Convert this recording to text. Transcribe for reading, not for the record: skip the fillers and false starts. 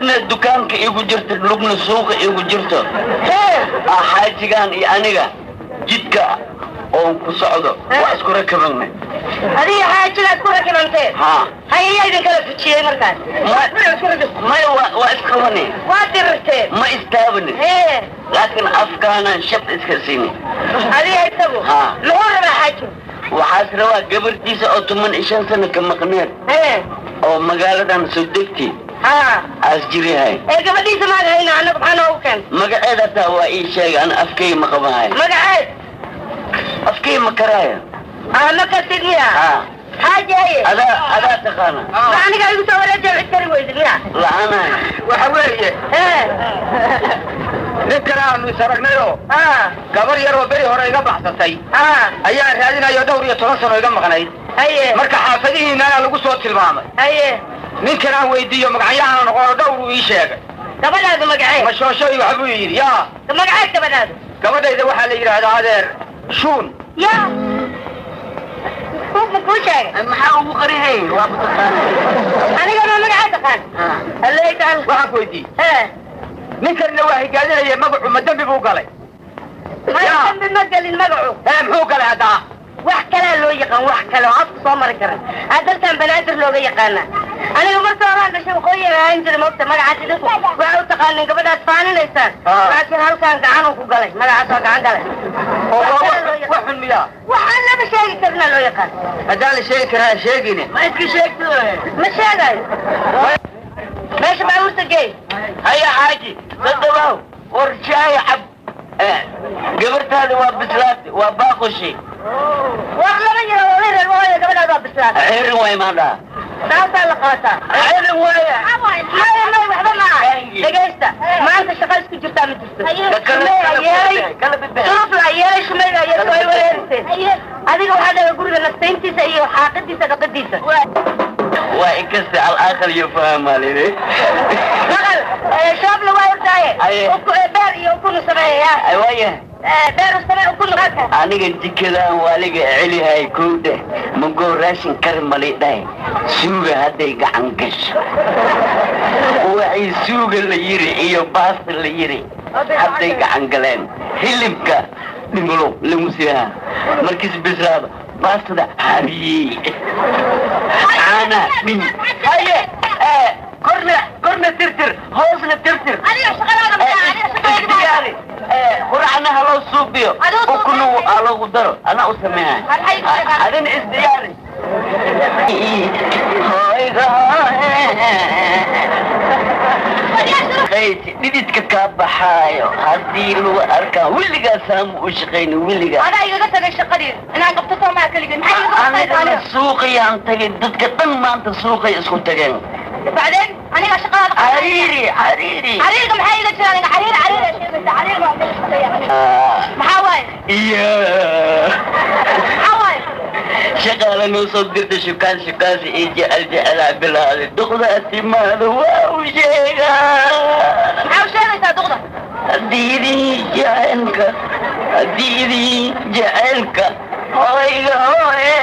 Lugna dukaanka igu jirto, lugna suuqa igu jirto. Ah, xaajigan iyo aniga jidka oon ku socdo waa isku rakabanay. Adiga xaajigaad ku rakibanteen? Haa. Hayayaa idin kala fujiyey markaas? Maya, waa isqabanay. Waa dirirteen? Ma istaabani, laakiin afkaanaan shab iska siini. Adiga isagu? Haa. Muxuu rabaa xaajigu? Waxaas rabaa gabartiisa oo 15 sano ka maqneed oo magaaladan soo degtay aas jirihay. Ee gabadhiisa maad hayna, annagu maxaa noogu keentay? Magaceeda taa waa ii sheegay, ana afkay ma qabahay. Magaceed? Afkay ma karaayo. Ma kartid miya? Haa. Xaaji, haye. Adaa taqaana. Ma aniga igu soo wareejiya cid kari weydid miya? La-aanahay. Waxa weeye, ninkan aanu is aragnayoo gabar yaroo beri hore iga baxsatay ayaan raadinayo, dhowr iyo toban sano iga maqnayd. Marka xaafadihiinana lagu soo tilmaamay. Ninkan aan weydiiyo magacyahaana noqono dhowr uu ii sheegay. Gabadhaadu magacee? Mashoosho iyo waxbuu yidhi yaa. Magaceed gabadhaadu? Gabadhayda waxaa la yidhaahdaa, adeer, Shuun. Ya, ma kuu sheegay? Maxaa ugu qarihay? Waa ku taqaana. Anigana magacaa taqaan? Aleytaan. Waxaan ku weydiiyey, ninkanna waa higaadinaya, magacu ma dembi buu galay? Maya, dambi ma gelin magacu. Ee muxuu galay haddaa? Wax kalaa loo yaqaan, wax kale oo afku soo mari kara aa dalkan Banaadir looga yaqaana. Aniga marka horaan dhashay waqooyiga ahaan jiray, moogta magacaas idinku waxaa u taqaanin gabadhaad faaninaysaan, laakiin halkaan gacan uu ku galay, magacaas waa gacan galay. Oo Wax waa kale loo wax yaqaan. Xun miyaa? Waxaan lama sheegi karna loo yaqaan. Haddaan la sheegi karaa sheegine. Ma iska sheegto? Ma sheegayo. Meesha baabuurta geey. Haya xaaji, dadawaaw, war shaay cab. Gabartaada waa bislaatay, waa baaqushay. War lama yiro oday reer waqooyiga gabadhaad waa bislaatay. Xerin waay maandhaa. Saasaa la qabataa. Xerin waay. Maya, maya, waxba maaha. Dhegaysta, maanta shaqa isku jirtaa ma jirto. Shumeygaa yeelay, suruflaa yeelay, shumeygaa yeelay, way wareeriseen. Adiga waxaa dhaga guriga naftayntiisa iyo xaaqidiisa, dhaqadiisa. Waa inkasta alaakhir iyo fahmaaline. Maqal shoobla waa ordaaye. Beer iyo ukunu sameeya. Waaya. Beer u samee, ukunu. Aniga jikadan waaliga celihay kowdhe, magoo raashin kar mali dhahay, suuga hadday gacan gasho, waxay suuga la yiri iyo baasta la yiri hadday gacan galeen, hilibka dhimalo lagu siihaa markiis bislaado, baastada habiyey, caana dhim. Haye, korna korna tirtir, hoosna tirtir. Adiga shaqadaada maxaa? Adiga shaqadaada. Isdiyaari, quracna ha loo suubiyo. Adoo suubiyo. Ukunu ha loogu daro, anaa u sameeya. Maxay ku sheegaan? Adina isdiyaari. Hoyga qayti, dhididka kaa baxaayo haddii lagu arkaa, weligaa saamu u shaqayni weligaa. Adaa igaga tagay shaqadii inaan qabto soomaa keligii? Maxay igaga Anigana qabtay? Suuqayaan tagay, dadka dhan maanta suuqay isku tageen. Bacdeen aniga shaqadaada qabtay. Cariiri, cariiri. Cariirka maxaa iga jira aniga? Cariir, cariir ay sheegaysa, cariir baa iga shaqeeya. Maxaa waaye? Iyo Maxaa waaye? Shaqaale noo soo dirta, shukaan shukaansi iyo jecel jecelaa bilaaday, duqda timaada waa u sheegaa. Maxaa u sheegaysaa duqda? Haddii jaceylka, haddii jaceylka, hoyga hooye.